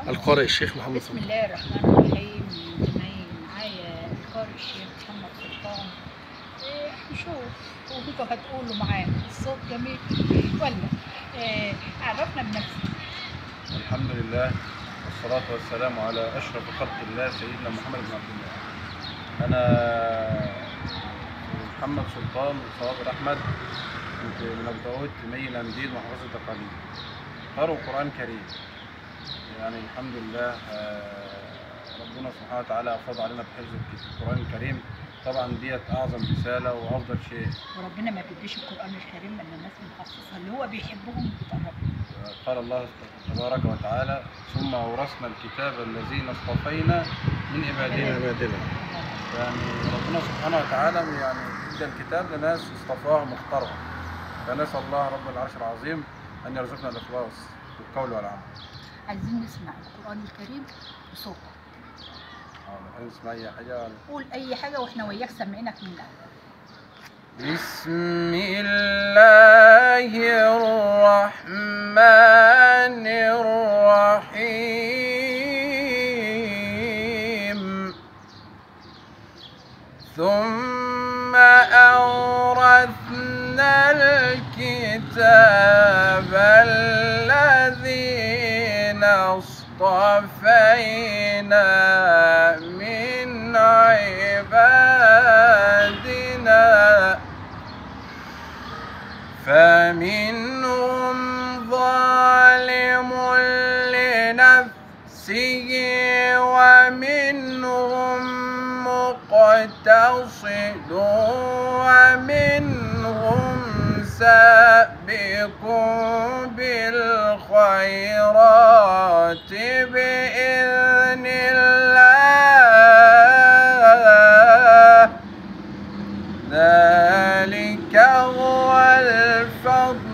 القارئ الشيخ محمد بسم سلطان. الله الرحمن الرحيم. زمايل معايا القارئ الشيخ محمد سلطان. نشوف وانتوا هتقولوا معاه الصوت جميل ولا إيه؟ عرفنا بنفسك. الحمد لله والصلاة والسلام على أشرف خلق الله سيدنا محمد بن عبد الله. أنا محمد سلطان صابر أحمد، كنت من أبو داود مي الأمديد محافظة الدقهلية. قارئ قرآن كريم، يعني الحمد لله ربنا سبحانه وتعالى أفاض علينا بحفظ القرآن الكريم. طبعا ديت أعظم رسالة وأفضل شيء، وربنا ما بيديش القرآن الكريم إلا الناس المخصصة اللي هو بيحبهم بيتقربوا. قال الله تبارك وتعالى: ثم أورثنا الكتاب الذين اصطفينا من عبادنا. يعني ربنا سبحانه وتعالى يعني ادى الكتاب لناس اصطفاهم واختارهم، فنسأل الله رب العرش العظيم أن يرزقنا الإخلاص في القول والعمل. عايزين نسمع القرآن الكريم بصوتك. نسمع أي حاجة، قول أي حاجة وإحنا وياك سامعينك من الأول. بسم الله الرحمن الرحيم. ثم أورثنا الكتاب الذين اصطفينا من عبادنا فمنهم ظالم لنفسه ومنهم مقتصد ومنهم سابق بالخيرات بإذن الله، ذلك هو الفضل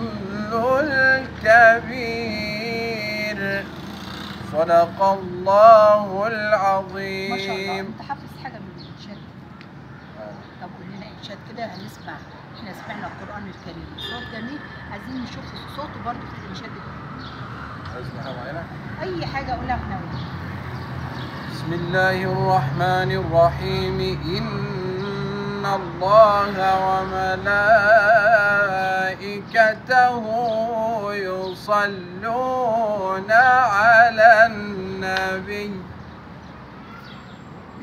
الكبير. صدق الله العظيم. ما شاء الله، انت حافظ حاجة من الإنشاد؟ طب قول لنا إنشاد كده هنسمع. احنا سمعنا القرآن الكريم صوت جميل، عايزين نشوف صوته برضه في الإنشاد. عايز حاجة معينة؟ أي حاجة قولها احنا وياك. بسم الله الرحمن الرحيم. إن الله وملائكته يصلون على النبي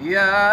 يا